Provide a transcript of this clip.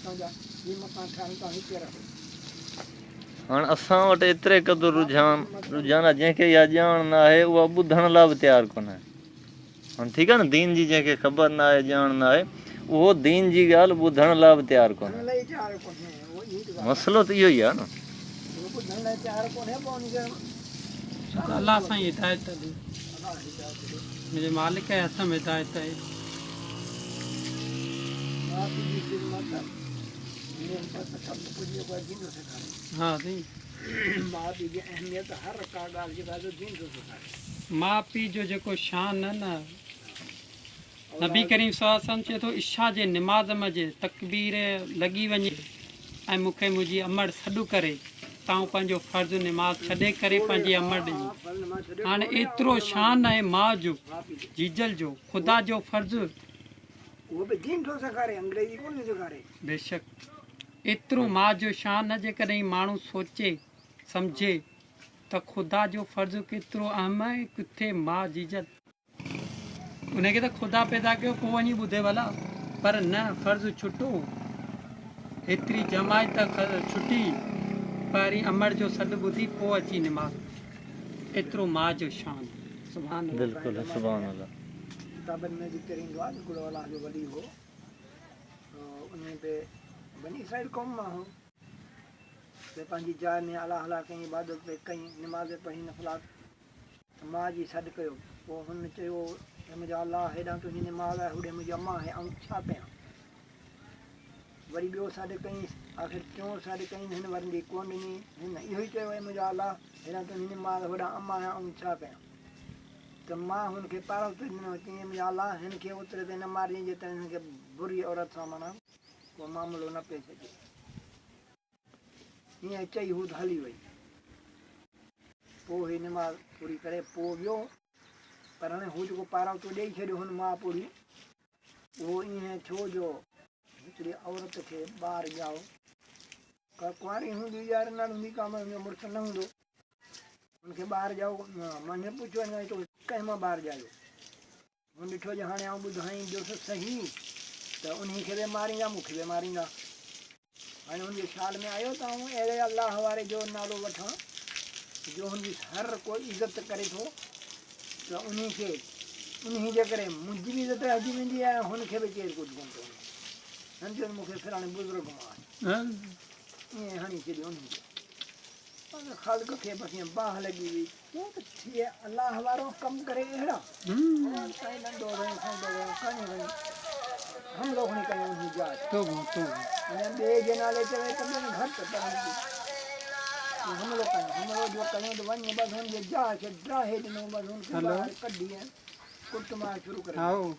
هتان جا هي مڪان ٺاهن توهان هتي رهو. هاڻ اسان وٽ ايتري قدر رجحان رجحان آهي جنهن کي اها ڄاڻ نه آهي اها ٻڌڻ لاء به تيار ڪونهي. هاڻ ٺيڪ آهي نه دين جي جنهن کي خبر نه آهي ڄاڻ نه آهي اهو دين جي ڳالهه ٻڌڻ لاء به تيار ڪونهي. مسئلو ته اهو ئي آهي نه. الله سائين هدايت ڏي. منهنجي مالڪ جي هٿ ۾ هدايت آهي. ها سائين. ماء پيء جو جيڪو شان آهي نه نبي ڪريم صلي الله عليه وسلم چئي ٿو عشاء جي نماز ۾ جي تڪبير لڳي وڃي ۽ مون کي منهنجي امڙ سڏ ڪري ته آئون پنهنجو فرض نماز ڇڏي ڪري پنهنجي امڙ ڏي وڃان. هاڻي ايترو شان آهي ماء جو جيجل جو خدا جو فرض بيشڪ ايترو ماء جو شان آهي جيڪڏهن ماڻهو سوچي سمجهي ته خدا جو فرض ڪيترو اهم آهي ۽ ڪٿي ماء جيجل. ان کي ته خدا پيدا ڪيو پوء وڃي ٻڌي ڀلا پر نه فرض ڇٽو هيتري جماعت ڇٽي پهرين امڙ جو سڏ ٻڌي پوء اچي نماز ايترو ماء جو شان سبحان الله. بلڪل سبحان الله. ڪتابن ۾ ذڪر ايندو آهي هڪڙو الله جو ولي هو انهي به بني اسرائيل قوم مان هو ته پنهنجي جاء ۾ الله الله ڪئين عبادت پئي ڪئين نماز پڙهي نفلات ته ماء جي سڏ ڪيو. پوء هن چيو، اي منهنجا الله! هيڏانهن تنهنجي نماز آهي، هوڏي منهنجي امان آهي، آئون ڇا ڪيان؟ وري ٻيو سڏ ڪيائينس. آخر ٽيون سڏ ڪيائين، هن ورندي ڪونه ڏني. هن اهو ئي چيو، اي منهنجا الله! هيڏانهن تنهنجي نماز، هوڏانهن امان آهي، آئون ڇا ڪيان؟ ته ماء هن کي پاراتو ڏنو، چيائين، اي منهنجا الله! هن کي اوتري تائين نه مارجين، جيستائين هن کي بري عورت سان معنيٰ ڪو معاملو نه پيش اچي. ائين چئي هوء ته هلي وئي. پوء هي نماز پوري ڪري پوء ويو. پر هاڻي هو جيڪو پاراوتو ڏيئي ڇڏيو هن ماء پوڙهي، اهو ائين ٿيو جو هڪڙي عورت کي ٻار ڄائو. ڪا ڪنواري هوندي يا رنڙ هوندي، ڪا هن جو مڙس نه هوندو. هن کي ٻار ڄائو. مانجهند پڇيو هن کان، توکي ڪنهن مان ٻار ڄايو؟ هن ڏٺو جو هاڻي آئون ٻڌائيندس سهي ته انهي کي به ماريندا مون کي به ماريندا. هاڻي هن جي خيال ۾ آيو ته آئون اهڙي الله واري جو نالو وٺان جو هن جي هر ڪو عزت ڪري ٿو ته انهي کي انهي جي ڪري منهنجي به عزت رهجي ويندي ۽ هن کي به ڪير ڪجهه ڪونه چوندو. هن چيو ته مون کي فلاڻي بزرگ مان آهي. ائين هڻي ڇڏيو انهي کي. پر خلق کي بس ائين باهه لڳي وئي. تون ته ٿئي الله وارو ڪم ڪري اهڙا. سائين ننڍو رهيو سونڍو رهيو کڻي وڃي حملو کڻي ڪيو انهي جاء تي. توبه توبه. اڃا ٻئي جي نالي چوي ته ٻين گهٽ پر هن تي حملو ڪيو. حملو جو ڪيو ته وڃي بس هن جي جاء کي ڊاهي ڏنو بس هن کي ٻاهر ڪڍي ۽ ڪٽ مار شروع ڪري ڏني.